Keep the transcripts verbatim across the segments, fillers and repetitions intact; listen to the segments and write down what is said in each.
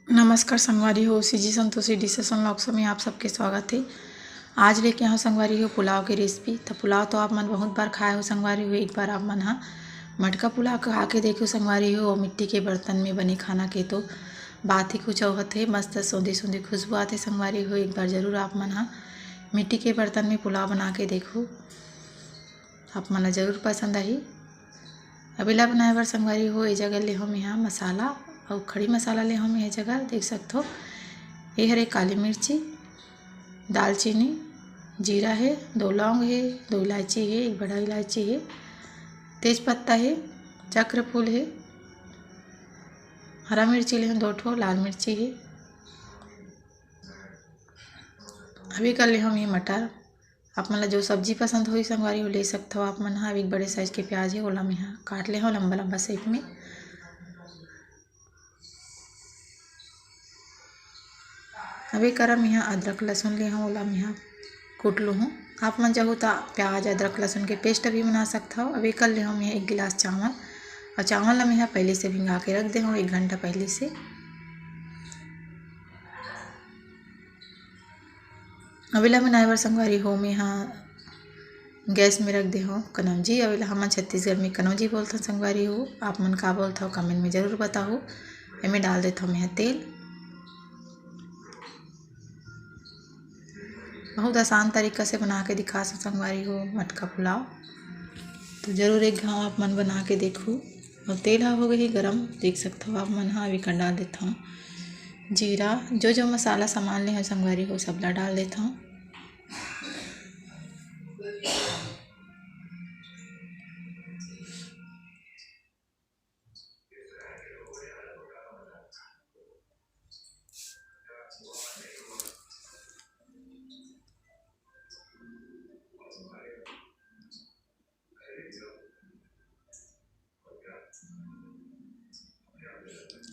नमस्कार संगवारी हो, CG Santoshi dishes and vlogs में आप सबके स्वागत है। आज लेके आए हों संगवारी हो पुलाव के रेसिपी। तो पुलाव तो आप मन बहुत बार खाए हो संगवारी हो, एक बार आप मन हा मटका पुलाव खा के देखो संगवारी हो, और मिट्टी के बर्तन में बने खाना के तो बात ही कुछ और है। मस्त सौंधी सौंधी खुशबू आथे संगवारी हो, एक बार जरूर आप मन हा मिट्टी के बर्तन में पुलाव बना के देखो, आप मन ला जरूर पसंद आही। अब एला बनाए बर संगवारी हो, ए जगह ले हों मेहा मसाला, अउ खड़ी मसाला ले हों मेहा ए जगह देख सकथो। ये हरे काली मिर्ची, दालचीनी, जीरा हे, दो लौंग हे, दो इलायची हे, एक बड़ा इलायची हे, तेज पत्ता हे, चक्र फूल हे, हरा मिर्ची ले हों दो ठो, लाल मिर्ची हे। अभी कर ले हों ये मटर। आप मन ला जो सब्जी पसंद होही संगवारी हो, ले सकथव आप मन हा। एक बड़े साइज के प्याज हे, ओला मेहा काट ले हों लंबा लंबा शेप में। अब एक करा मेहा अदरक लहसुन ले हों, ओला मेहा कूट लूँ हूँ। आप मन चाहो तो प्याज अदरक लहसुन के पेस्ट भी बना सकथव। अब एक कर ले हों मेहा एक गिलास चावल, और चावल ला मेहा पहले से भिंगा के रख दे हों एक घंटा पहले से। अब एला बनाए बर संगवारी हो, मेहा गैस में रख दे हों कनौजी। अब एला हमन छत्तीसगढ़ में कनौजी बोलथन संगवारी हो, आप मन का बोलथव कमेंट में जरूर बताहू। एमे डाल देथव मेहा तेल। बहुत आसान तरीका से बना के दिखा सो संगवारी हो मटका पुलाव। तो जरूर एक घाव आप मन बना के देखू। और तेल हा हो गई गरम, देख सकथव आप मन हा। अभी कर डाल देथव जीरा, जो जो मसाला सामान ले हों संगवारी हो, सबला डाल देथव।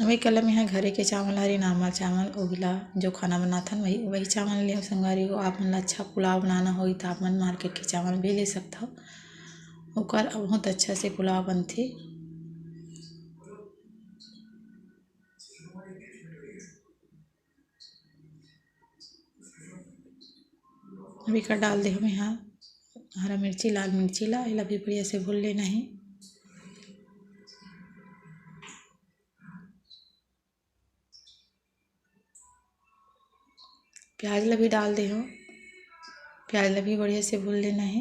अभी कल मेहा घरे के चावल हरे, नॉर्मल चावल, ओहिला जो खाना बनाथन वही, वही चावल ले हों संगवारी हो। आप मन ला अच्छा पुलाव बनाना होही तो आप मन मार्केट के चावल भी ले सकथव, ओकर बहुत अच्छा से पुलाव बनथे। अभी का डाल दे हों मेहा हरा मिर्ची, लाल मिर्ची ला, एला भी बढ़िया से भून लेना हे। प्याज ला भी डाल दे हों, प्याज ला भी बढ़िया से भून लेना हे।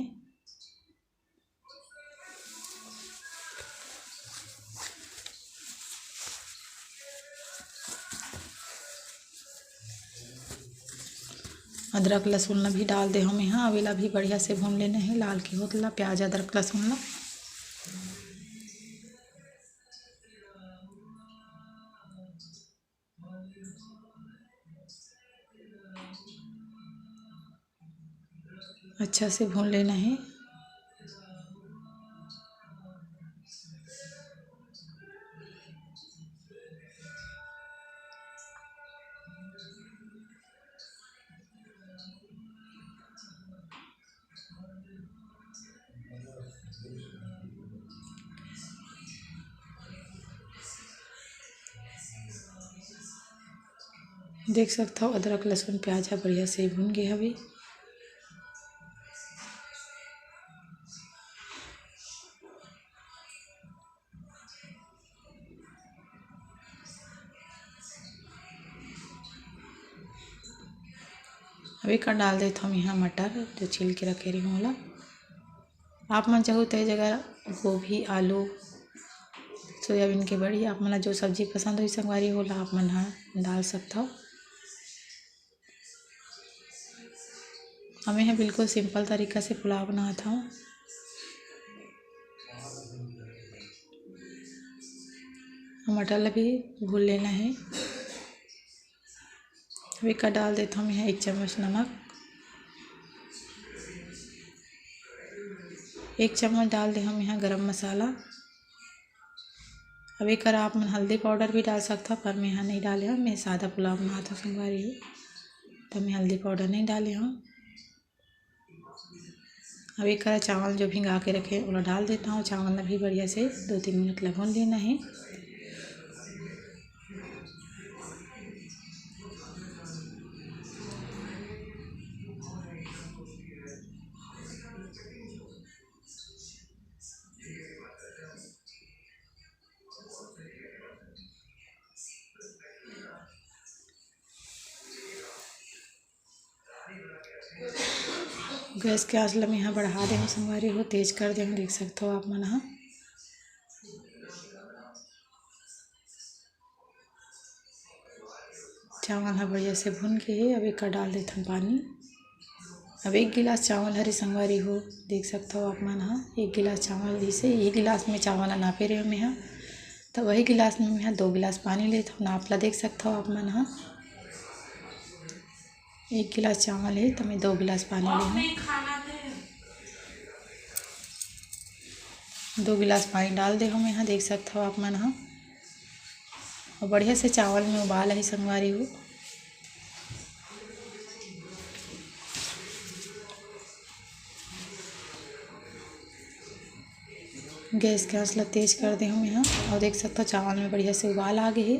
अदरक लहसुन ला भी डाल दे हों मेहा। अब एला भी बढ़िया से भून लेना हे, लाल के होत ला, प्याज, अदरक, लहसुन ला। अच्छा से भून लेना हे। देख सकथव, अदरक, लहसुन, प्याज ह बढ़िया से भुन गे हवे। अब एकर डाल देथव इहाँ मटर, जो छील के रखे रहे ओला। आप मन चाहू त ए जगह गोभी, आलू, सोयाबीन के बड़ी, आप मन ला जो सब्जी पसंद होही संगवारी, ओला आप मन ह डाल सकथव। अब मैं बिल्कुल simple तरीका से पुलाव बनात हव। मटर ला भी भून लेना हे। अब एकर डाल देथव मैं एक चम्मच नमक, एक चम्मच डाल दे हम यहाँ गरम मसाला। अब एकर आप मन हल्दी powder भी डाल सकथव, पर मैं यहाँ नहीं डाले हव, मैं सादा पुलाव बनात हव संगवारी हो, त मैं हल्दी powder नहीं डाले हव। अब एकर चावल जो भिंगा के रखे ओला डाल देत हव। चावल ला भी बढ़िया से दो तीन मिनट ला भून लेना हे। गैस के आंच ल मैं ह बढ़ा दे हूँ संगवारी हो, तेज कर दे हूँ, देख सकथो आप मन ह। चावल ह बढ़िया से भुन के हे। अब एकर डाल देथन पानी। अब एक गिलास चावल हरे संगवारी हो, देख सकथो आप मन ह, एक गिलास चावल जैसे ये गिलास में चावल ला नापे रहे मैं ह, तो वही गिलास में मैं ह दो गिलास पानी लेथव। नाप ला देख सकथव आप मन ह, एक गिलास चावल हे तो मैं दो गिलास पानी लेहूँ। दो गिलास पानी डाल दे हूँ मैं ह, देख सकथव आप मन ह। और बढ़िया से चावल में उबाल आही संगवारी हो। गैस के आंच ला तेज कर दे हूँ मैं ह। और देख सकथव चावल में बढ़िया से उबाल आ गे हे।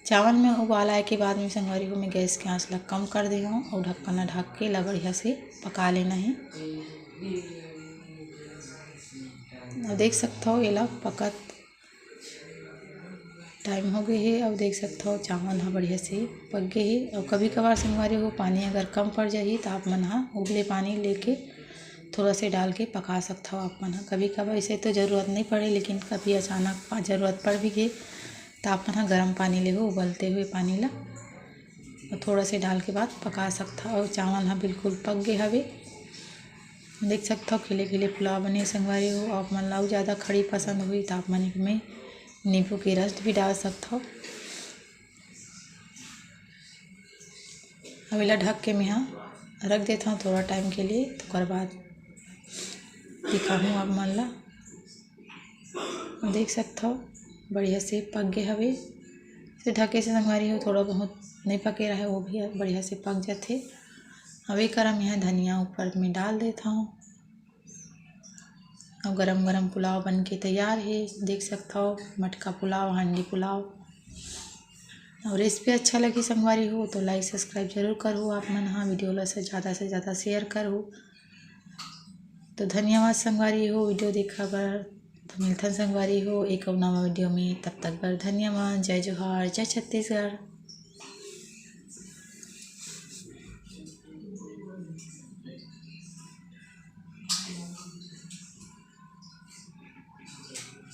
चावल में उबाल आए के बाद में संगवारी हो मैं गैस के आंच ला कम कर दे हूँ और ढक्कन ला ढक के ला बढ़िया से पका लेना हे। और देख सकथव एला पकत टाइम हो गए हे। और देख सकथव चावल ह बढ़िया से पक गए हे। और कभी कभार संगवारी हो पानी अगर कम पड़ जाही तो आप मन ह उबले पानी लेके थोड़ा से डाल के पका सकथव आप मन ह। कभी कभार ऐसे तो जरूरत नहीं पड़े, लेकिन कभी अचानक पा-, जरूरत पड़ भी गे तो आप मन ह गर्म पानी लेहू उबलते हुए पानी ला, और थोड़ा से डाल के बाद पका सकथव। और चावल ह बिल्कुल पक गए हवे, देख सकथव खिले खिले पुलाव बने संगवारी हो। आप मन ला अउ ज़्यादा खड़ी पसंद होही तो आप मन में नींबू के रस भी डाल सकथव। अब एला ढक के मैं ह रख देथव थोड़ा टाइम के लिए, तो ओकर बाद दिखाहूँ आप मन ला। देख सकथव बढ़िया से पक गे हवे। से ढके से संगवारी हो थोड़ा बहुत नहीं पके रहे, वो भी बढ़िया से पक जाथे। अब एकर मैं ह धनिया ऊपर में डाल देथव। अब गरम गरम पुलाव बन के तैयार हे, देख सकथव मटका पुलाव, हांडी पुलाव। और रेसिपी अच्छा लगी संगवारी हो तो लाइक सब्सक्राइब जरूर करहू आप मन ह। वीडियो ला से ज़्यादा से ज़्यादा शेयर करहू। तो धन्यवाद संगवारी हो वीडियो देखा बर। तो मिलथन संगवारी हो एक अउ नवा वीडियो में, तब तक बर धन्यवाद। जय जोहार, जय छत्तीसगढ़।